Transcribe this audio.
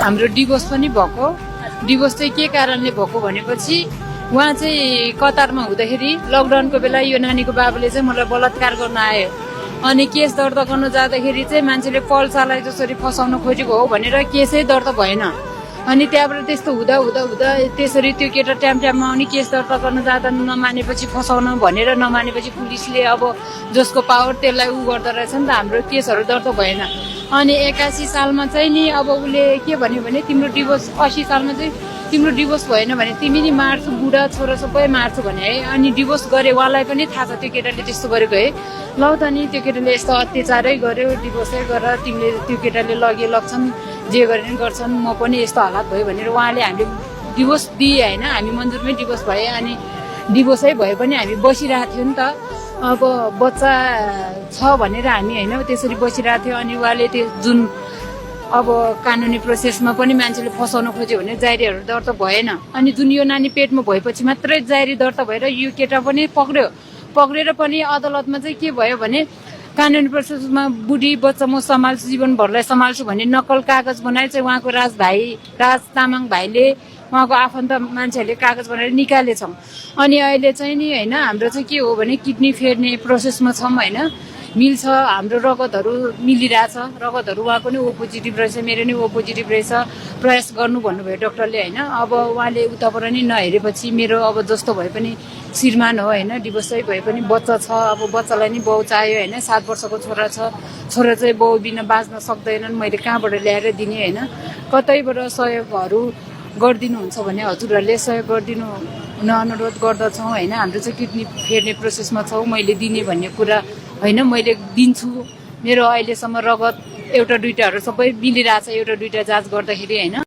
हाम्रो डिभोर्स पनि भएको। डिभोर्स चाहिँ के कारणले भएको भनेपछि उहाँ चाहिँ कतारमा हुँदाखेरि लकडाउनको बेला यो नानीको बाबुले चाहिँ मलाई बलात्कार गर्न आयो। अनि केस दर्ता गर्न जाँदाखेरि चाहिँ मान्छेले पल्सालाई जसरी फसाउन खोजेको हो भनेर केसै दर्ता भएन। अनि त्यहाँबाट त्यस्तो हुँदा हुँदा हुँदा त्यसरी त्यो केटा टाइममा आउने केस दर्ता गर्न जाँदा नमानेपछि फसाउन भनेर नमानेपछि पुलिसले अब जसको पावर त्यसलाई उ गर्दो रहेछ नि त, हाम्रो केसहरू दर्ता भएन। अनि 81 सालमा चाहिँ नि अब उसले के भन्यो भने तिम्रो डिभोर्स 80 सालमा चाहिँ तिम्रो डिभोर्स भएन भने तिमी नि मार्छु, बुढा छोरा सबै मार्छु भने है। अनि डिभोर्स गरे उहाँलाई पनि थाहा छ त्यो केटाले त्यस्तो गरेको है। ल त नि त्यो केटाले यस्तो अत्याचारै गर्यो, डिभोर्सै गरेर तिमीले त्यो केटाले लग्छन् जे गरे नि गर्छन्, म पनि यस्तो हालत भयो भनेर उहाँले हामीले डिभोर्स दिए होइन। हामी मन्जुरमै डिभोर्स भए। अनि डिभोर्सै भए पनि हामी बसिरहेको थियौँ नि त। अब बच्चा छ भनेर हामी होइन त्यसरी बसिरहेको थियो। अनि उहाँले त्यो जुन अब कानुनी प्रोसेसमा पनि मान्छेले फसाउन खोज्यो भने जायरीहरू दर्ता भएन। अनि जुन यो नानी पेटमा भएपछि मात्रै जायरी दर्ता भएर यो केटा पनि पक्रेर पनि अदालतमा चाहिँ के भयो भने कानुनी प्रोसेसमा बुढी बच्चा म सम्हाल्छु, जीवनभरलाई सम्हाल्छु भन्ने नक्कल कागज बनाएर चाहिँ उहाँको राज तामाङ भाइले उहाँको आफन्त मान्छेहरूले कागज बनाएर निकालेछौँ। अनि अहिले चाहिँ नि होइन हाम्रो चाहिँ के हो भने किडनी फेर्ने प्रोसेसमा छौँ होइन। मिल्छ, हाम्रो रगतहरू मिलिरहेछ, रगतहरू उहाँको नि ओ पोजिटिभ रहेछ, मेरो नि ओ पोजिटिभ रहेछ, प्रयास गर्नु भन्नुभयो डक्टरले होइन। अब उहाँले उताबाट नि नहेरेपछि मेरो अब जस्तो भए पनि श्रीमान हो होइन, डिभोर्सै भए पनि बच्चा छ। अब बच्चालाई नि बाउ चाहियो होइन, 7 वर्षको छोरा छ। छोरा चाहिँ बाउ बिना बाँच्न सक्दैनन्, मैले कहाँबाट ल्याएर दिने होइन। कतैबाट सहयोगहरू गरिदिनुहुन्छ भने हजुरहरूले सहयोग गरिदिनु हुन अनुरोध गर्दछौँ होइन। हाम्रो चाहिँ किडनी फेर्ने प्रोसेसमा छौँ, मैले दिने भन्ने कुरा होइन, मैले दिन्छु। मेरो अहिलेसम्म रगत एउटा दुइटाहरू सबै मिलिरहेछ, एउटा दुइटा जाँच गर्दाखेरि होइन।